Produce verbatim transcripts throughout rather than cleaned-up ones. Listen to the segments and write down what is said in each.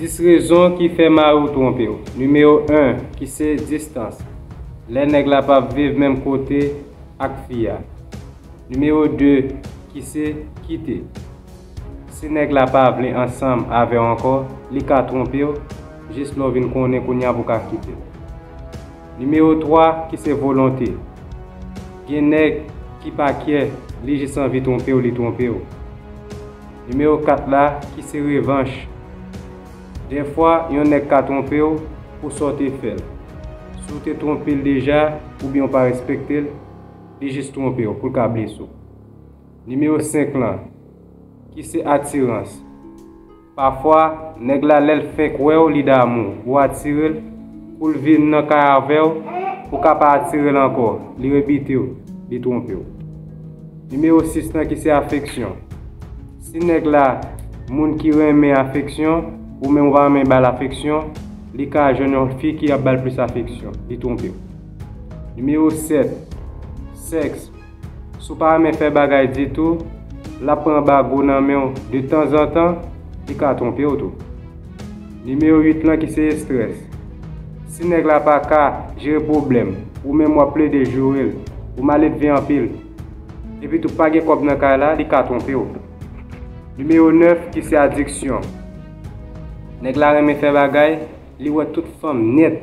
Dis rezon ki fè mari w twonpe w. Nimewo en, ki se distans. Lè nèg la p ap viv menm kote ak fi a. Nimewo de, ki se kite. Si nèg la pa vle ansanm avè w ankò, li ka twonpe w, jis lè w vin konnen kounye a pou w ka kite l. Nimewo twa, ki se volonte. Gen nèg ki pa kyè, li jis anvi twonpe w, li twonpe w. Nimewo kat la, ki se revanch. Dèfwa, yon nèg ka twonpe w pou sa w te fè l. Si w te twonpe l deja, oubyen w pa respekte l, li jis twonpe w pou l ka blese w. Nimewo senk lan, ki se atirans. Pafwa, nèg la lè l fenk wè w, li damou, ou atire l, kou l vin nan kay avè w, ou ka pa atire l ankò, li rebite w, li twonpe w. Nimewo sis lan ki se afeksyon. Si nèg la, moun ki renmen afeksyon, ou menm ou pa renmen ba l afeksyon, li ka jwenn yon fi ki ap ba l plis afeksyon, li twonpe w. Nimewo sèt, sèks. Si w pa renmen fè bagay ditou, l ap pran bago nan men w de tanzantan, li ka twonpe w tou. Nimewo uit lan ki se estrès. Si nèg la pa ka jere pwoblèm, ou menm w ap plede joure l, ou maledve anpil, epi tou pa gen kòb nan kay la, li ka twonpe w. Nimewo nèf ki se adiksyon. Nèg la renmen fè bagay, li wè tout fanm nèt,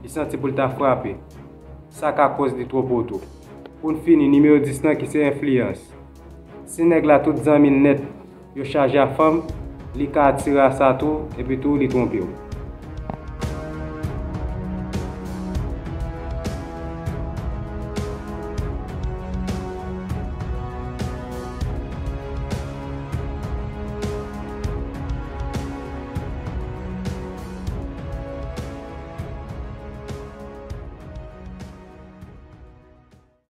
li santi pou l ta frape. Sa ka koz li twonpe w tou. Pou n fini, nimewo dis lan ki se enfliyans. Si nèg la tout zanmi l nèt yo chaje a fanm, li ka atire a sa tou, epi tou li twonpe w.